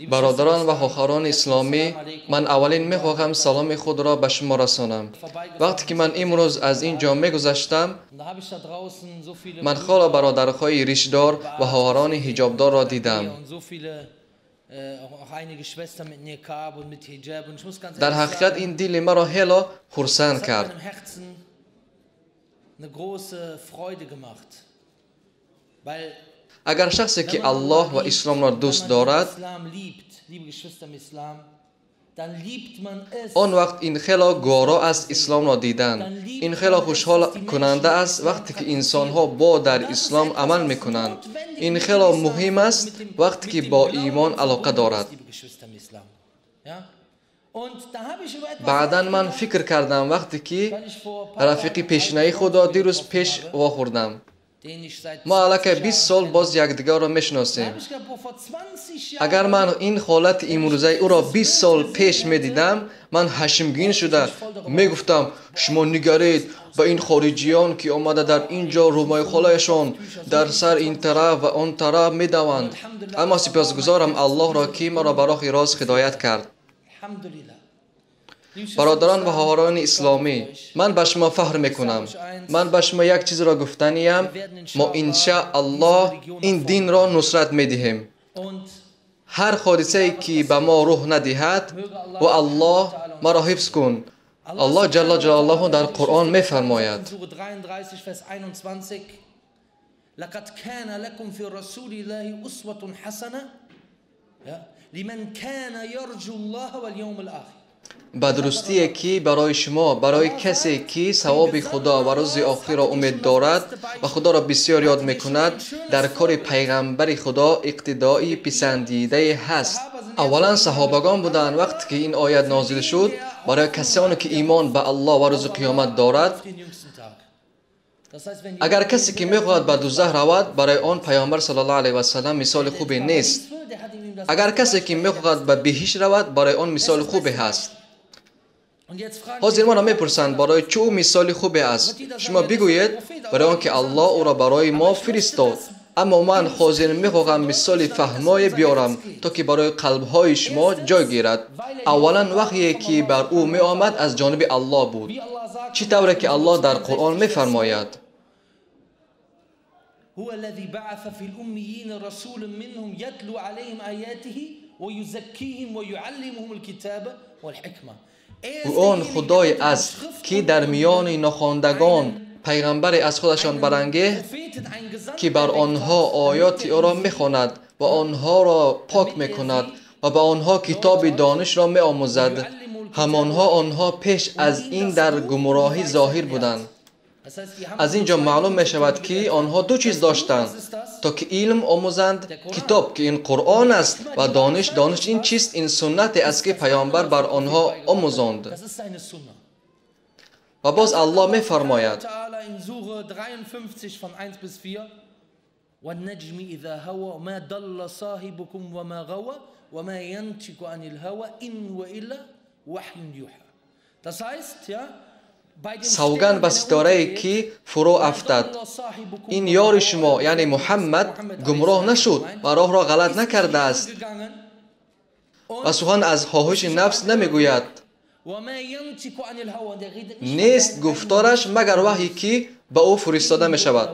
Бародарон ва хоҳарони исломӣ, ман аввалин мехоҳам саломи худро ба шумо расонам. Вақте ки ман имрӯз аз ин ҷо мегузаштам, ман хело бародарҳои ришдор ва хоҳарони ҳиҷобдорро дидам. Дар ҳақиқат ин дили маро хело хурсанд кард. Агар шахсе ки Аллоҳ ва исломро дӯст дорад, он вақт ин хело гуворо аст исломро дидан. Ин хело хушҳолкунанда аст вақте ки инсонҳо бо дар ислом амал мекунанд. Ин хело муҳим аст вақте ки бо имон алоқа дорад. Баъдан ман фикр кардам вақте ки рафиқи пешинаи худро дирӯз пеш вохӯрдам. Мо аллакай 20 сол боз якдигарро мешиносем. Агар ман ин ҳолати имрӯзаи ӯро 20 сол пеш медидам, ман ҳашмгин шуда мегуфтам: шумо нигаред ба ин хориҷиён ки омада дар ин ҷо рӯмайхолаашон дар сар ин тараф ва он тараф медаванд. Аммо сипосгузорам Аллоҳро ки маро ба роҳи рост ҳидоят кард. Бародарон ва хоҳарони исломӣ, ман ба шумо фахр мекунам. Ман ба шумо як чизро гуфтаниям: мо иншааллоҳ ин динро нусрат медиҳем. Ҳар ҳодисае ки ба мо рӯҳ надиҳад, ва Аллоҳ маро ҳифз кун. Аллоҳ ҷалла ҷалолаҳу дар Қуръон мефармояд: ба дурустие ки барои шумо, барои касе ки савоби Худо ва рӯзи охирро умед дорад ва Худоро бисёр ёд мекунад, дар кори пайғамбари Худо иқтидои писандидае ҳаст. Аввалан саҳобагон буданд вақте ки ин оят нозил шуд, барои касоне ки имон ба Аллоҳ ва рӯзи қиёмат дорад. Агар касе ки мехоҳад ба дузах равад, барои он пайғамбар саллаллоҳу алайҳи васаллам мисоли хубе нест. Агар касе ки мехоҳад ба биҳишт равад, барои он мисоли хубе ҳаст. Ҳозир маро мепурсанд барои чӣ ӯ мисоли хубе аст. Шумо бигӯед барои он ки Аллоҳ ӯро барои мо фиристод. Аммо ман ҳозир мехоҳам мисоли фаҳмое биёрам, то ки барои қалбҳои шумо ҷой гирад. Аввалан ваҳйе ки бар ӯ меомад аз ҷониби Аллоҳ буд. Чӣ тавре ки Аллоҳ дар Қуръон мефармояд: ӯ он худое аст ки дар миёни нохондагон пайғамбаре аз худашон барангехт, ки бар онҳо оёти ӯро мехонад ва онҳоро пок мекунад ва ба онҳо китоби донишро меомӯзад. Ҳамонҳо онҳо пеш аз ин дар гумроҳӣ зоҳир буданд. Аз ин ҷо маълум мешавад ки онҳо ду чиз доштанд, то ки илм омӯзанд, китоб ки ин Қуръон аст ва дониш. Дониш ин чист? Ин суннате аст ки пайғамбар бар онҳо омӯзонд. Ва боз Аллоҳ мефармояд: савганд ба ситорае ки фурӯ афтад, ин ёри шумо, яъне Муҳаммад, гумроҳ нашуд ва роҳро ғалат накардааст ва сухан аз хоҳиши нафс намегӯяд. Нест гуфтораш магар ваҳйе ки ба ӯ фиристода мешавад.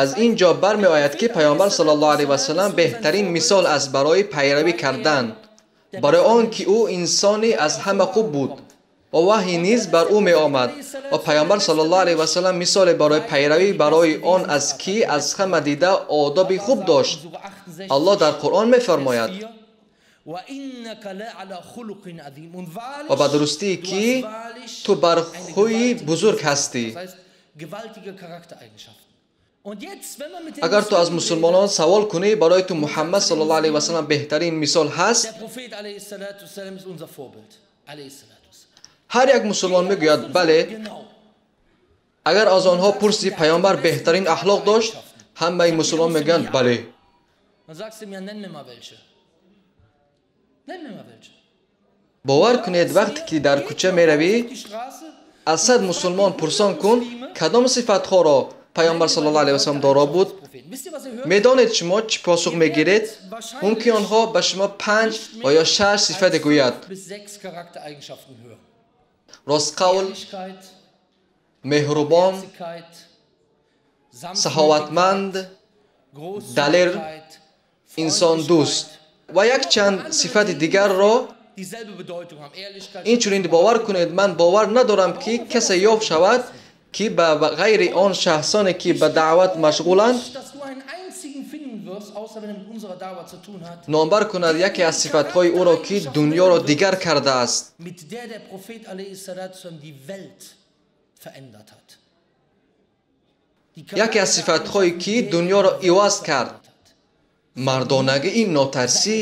Аз ин ҷо бармеояд ки пайғамбар саллаллоҳу алайҳи васаллам беҳтарин мисол аст барои пайравӣ кардан, барои он ки ӯ инсоне аз ҳама хуб буд ва ваҳй низ бар ӯ меомад. Ва пайғамбар саллаллоҳу алайҳи васаллам мисоле барои пайравӣ барои он аст ки аз ҳама дида одоби хуб дошт. Аллоҳ дар Қуръон мефармояд: ва ба дурустие ки ту бар хӯи бузург ҳастӣ. Агар ту аз мусулмонон савол кунӣ, барои ту Муҳаммад саллаллоҳу алайҳи васаллам беҳтарин мисол ҳаст, ҳар як мусулмон мегӯяд бале. Агар аз онҳо пурсӣ пайғамбар беҳтарин ахлоқ дошт, ҳамаи мусулмон мегӯянд бале. Бовар кунед, вақте ки дар кӯча меравӣ, аз 100 мусулмон пурсон кун кадом сифатҳоро пайғамбар саллаллоҳу алайҳи васаллам доро буд? Медонед шумо чӣ посух мегиред? Мумкин онҳо ба шумо 5 ва ё 6 сифат гӯяд. Ростқавл, меҳрубон, саховатманд, далер, инсондӯст ва якчанд сифати дигарро. Инчунин бовар кунед, ман бовар надорам, ки касе ёфт шавад, ки ба ғайри он шахсоне, ки ба даъват машғуланд, номбар кунад яке аз сифатҳои ӯро, ки дунёро дигар кардааст. Яке аз сифатҳое, ки дунёро иваз кард. Мардонагии нотарсӣ.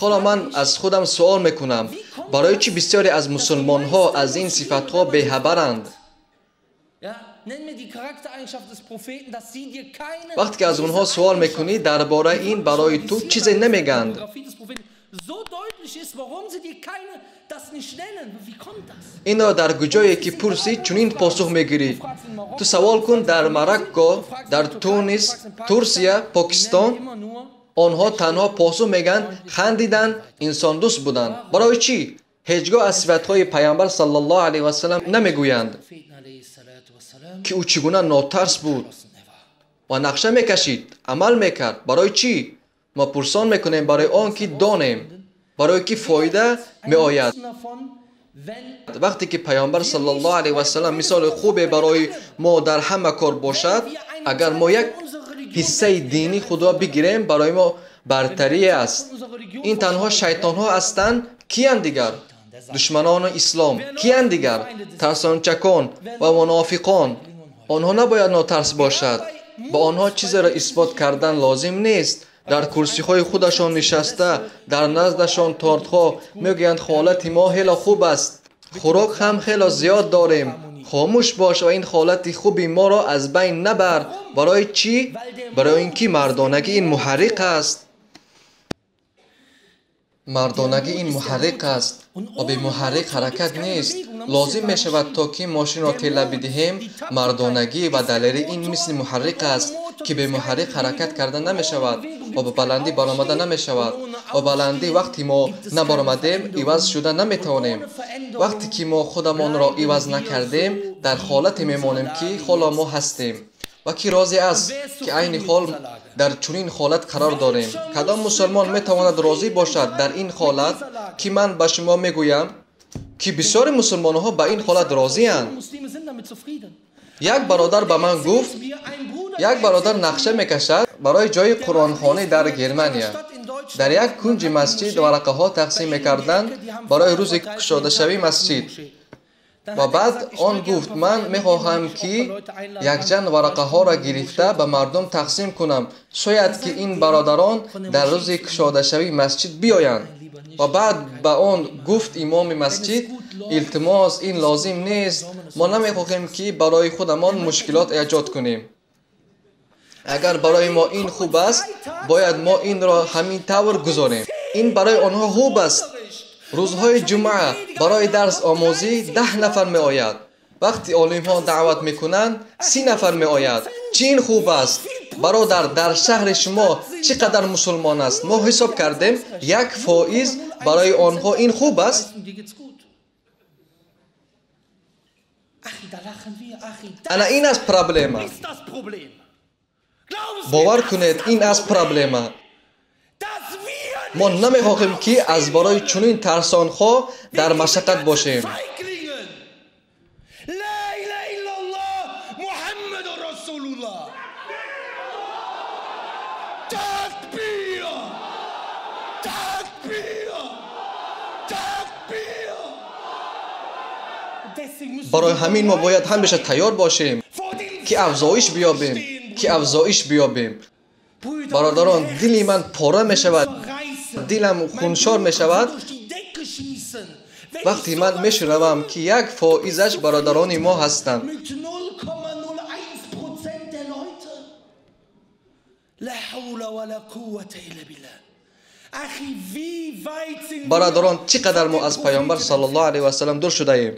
Ҳоло ман аз худам суол мекунам, барои чӣ бисёре аз мусулмонҳо аз ин сифатҳо бехабаранд? Вақте ки аз онҳо суол мекунӣ дар бораи ин, барои ту чизе намегӯянд. Инро дар куҷое ки пурсӣ, чунин посух мегирӣ. Ту савол кун дар Марокко, дар Тунис, Турсия, Покистон. Онҳо танҳо посух мегӯянд: хандиданд, инсондӯст буданд. Барои чӣ? Ҳеҷ гоҳ аз сифатҳои пайғамбар саллаллоҳу алайҳи васаллам намегӯянд, ки ӯ чӣ гуна нотарс буд ва нақша мекашид, амал мекард. Барои чӣ? Мо пурсон мекунем барои он ки донем, барои ки фоида меояд. Вақте ки пайғамбар саллаллоҳу алайҳи васаллам мисоли хубе барои мо дар ҳама кор бошад, агар мо як ҳиссаи динии худро бигирем, барои мо бартарӣ аст. Ин танҳо шайтонҳо ҳастанд. Киянд дигар? Душманони ислом. Киянд дигар? Тарсончакон ва мунофиқон. Онҳо набояд нотарс бошад. Ба онҳо чизеро исбот кардан лозим нест. Дар курсиҳои худашон нишаста, дар наздашон тортҳо, мегӯянд ҳолати мо хело хуб аст, хӯрок ҳам хело зиёд дорем. Хомӯш бош ва ин ҳолати хуби моро аз байн набар. Барои чӣ? Барои ин ки мардонагӣ ин муҳарриқ аст. Мардонагӣ ин муҳарриқ аст ва бемуҳарриқ ҳаракат нест. Лозим мешавад то ки мошинро тела бидиҳем. Мардонагӣ ва далерӣ ин мисли муҳарриқ аст, ки бемуҳарриқ ҳаракат карда намешавад ва ба баландӣ баромада намешавад. Ва баландӣ вақте мо набаромадем, иваз шуда наметавонем. Вақте ки мо худамонро иваз накардем, дар ҳолате мемонем, ки ҳоло мо ҳастем. Ва ки розӣ аст, ки айни ҳол дар чунин ҳолат қарор дорем? Кадом мусулмон метавонад розӣ бошад дар ин ҳолат, ки ман ба шумо мегӯям, ки бисёри мусулмонҳо ба ин ҳолат розианд? Як бародар ба ман гуфт, як бародар нақша мекашад барои ҷои қуръонхонӣ дар Германия. Дар як кунҷи масҷид варақаҳо тақсим мекарданд барои рӯзи кушодашавии масҷид. Ва баъд он гуфт, ман мехоҳам, ки якчанд варақаҳоро гирифта ба мардум тақсим кунам. Шояд ки ин бародарон дар рӯзи кушодашавии масҷид биёянд. Ва баъд ба он гуфт имоми масҷид, илтимос, ин лозим нест. Мо намехоҳем, ки барои худамон мушкилот эҷод кунем. Агар барои мо ин хуб аст, бояд мо инро ҳамин тавр гузорем. Ин барои онҳо хуб аст. Рӯзҳои ҷумъа барои дарс омӯзӣ 10 нафар меояд. Вақти олимҳо даъват мекунанд, 30 нафар меояд. Чӣ ин хуб аст? Бародар, дар шаҳри шумо чӣ қадар мусулмон аст? Мо ҳисоб кардем, 1% барои онҳо ин хуб аст. Ана ин аст проблема. Бовар кунед, ин аст проблема. Мо намехоҳем, ки аз барои чунин тарсонҳо дар машаққат бошем. Барои ҳамин мо бояд ҳамеша тайёр бошем, ки афзоиш биёбем, ки афзоиш биёбем. Бародарон, дили ман пора мешавад, дилам хуншор мешавад вақте ман мешунавам, ки 1%-аш бародарони мо ҳастанд. Бародарон, чӣ қадар мо аз пайғамбар саллаллоҳу алайҳи васаллам дур шудаем.